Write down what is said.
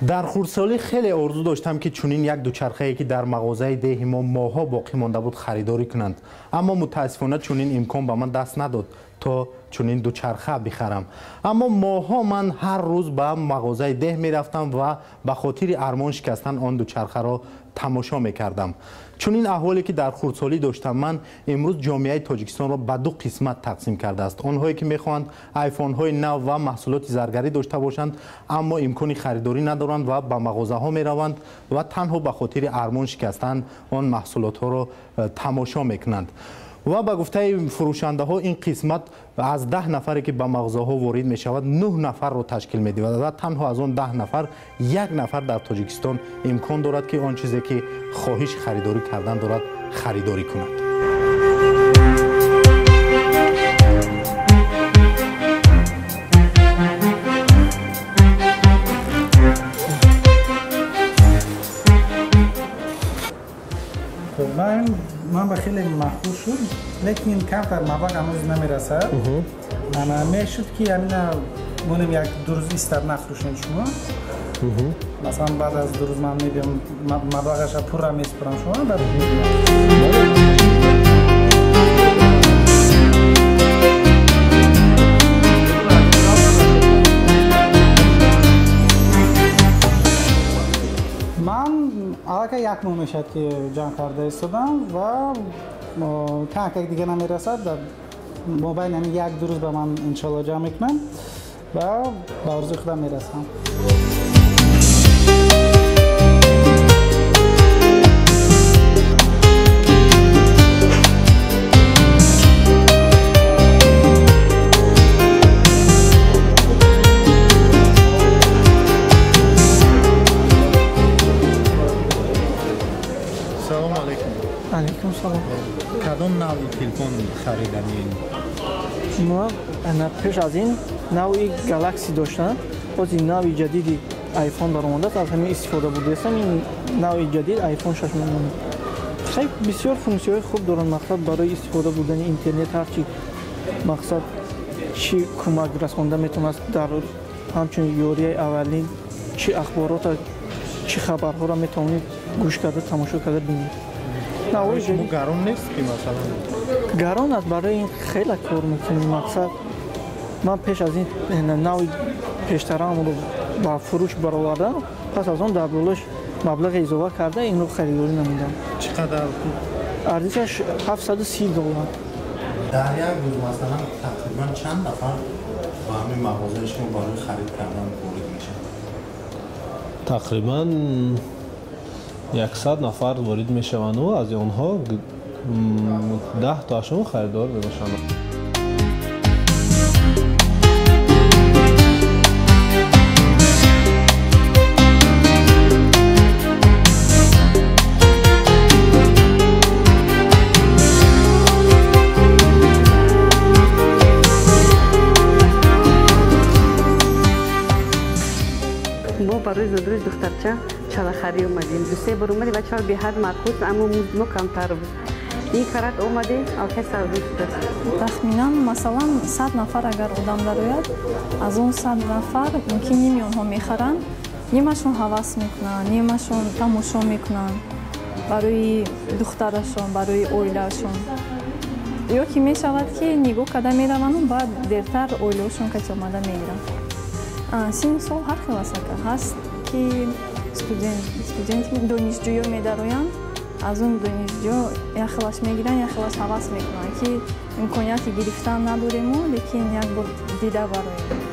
Дар хурдсолӣ хеле орзу доштам, ки чунин як дучархае, ки дар мағозаи деҳи мо моҳҳо боқӣ монда буд, харидорӣ кунанд. Аммо мутаассифона чунин имкон ба ман даст надод, то чунин дучарха бихарам. Аммо моҳҳо ман ҳар рӯз ба мағозаи деҳ мерафтам ва ба хотири армон шикастан он дучархаро тамошо мекардам. Чунин аҳволе, ки дар хурдсолӣ доштам ман, имрӯз ҷомеаи Тоҷикистонро ба ду қисмат тақсим кардааст. Онҳое, ки мехоҳанд айфонҳои нав ва маҳсулоти заргарӣ дошта бошанд, аммо имкони харидорӣ надоранд ва ба мағозаҳо мераванд ва танҳо ба хотири армон шикастан он маҳсулотҳоро тамошо мекунанд. Ва ба гуфтаи фурӯшандаҳо, ин қисмат аз 10 нафаре, ки ба мағозаҳо ворид мешавад, 9 нафарро ташкил медиҳад ва танҳо аз он 10 нафар як нафар дар Тоҷикистон имкон дорад, ки он чизе, ки хоҳиш харидорӣ кардан дорад, харидорӣ кунад. Ман ба хеле маъқул шуд, лекин камтар маблағ ҳанӯз намерасад. Мешуд, ки ҳамина монем, як ду рӯз истад, нафурӯшем шумо. Масалан, баъд аз 2 рӯз ман мебиям, маблағаша пурра месупорам шумо, баъд ман аллакай як моҳ мешавад, ки ҷамъ карда истодам ва камакак дига намерасад. Дар мобайни ҳамин як ду рӯз ба ман иншоалло ҷамъ мекунам ва ба орзуи худам мерасам. Алейкум салом. Кадом навъи телефон хариданӣ? Мо пеш аз ин навъи Галакси доштам. Боз ин навъи ҷадиди айфон баромадааст, аз ҳамин истифода бурдаистам. Ин навъи ҷадид айфон 6 мемонад. Хеле бисёр функсияҳои хуб доранд, мақсад барои истифода бурдани интернет, ҳарчи мақсад чӣ кӯмак расонда метавонад, дар ҳамчун ёрияи аввалин чӣ ахборота, чӣ хабарҳоро метавонед гӯш карда, тамошо карда бинед. Шумо гарон нест, ки масалан? Гарон аст, барои ин хеле кор мекунем. Мақсад ман пеш аз ин нави пештарамро ба фурӯш баровардам, пас аз он дар болош маблағи изова карда инро харидорӣ намудам. Чӣ қадар? Арзишаш $730. Дар як рӯз масалан тақрибан чанд нафар ба ҳамин мағозаи шумо барои харид кардан ворид мешаванд? Тақрибан 100 нафар ворид мешаванду аз онҳо 10 таашон харидор мебошанд. Мо барои зодрӯзи духтарча чалахарӣ омадем. Ду-се бор омадем ва чал беҳад маъқул, аммо музди мо камтар буд. Ин карат омадем, алкай савдо шудааст. Тахминан, масалан, 100 нафар агар одам дарояд, аз он 100 нафар мумкин ними онҳо мехаранд, нимашон ҳавас мекунанд, нимашон тамошо мекунанд барои духтарашон, барои оилаашон. Ё ки мешавад, ки нигоҳ карда мераванду баъд дертар оилаошон касе омада мегиранд. Синну сол ҳар хел аст, ҳаст ки студент донишҷӯё медароянд, аз он донишҷӯ як хелаш мегиранд, як хелаш ҳавас мекунанд, ки имконияти гирифтан надорему, лекин як бор дида бароем.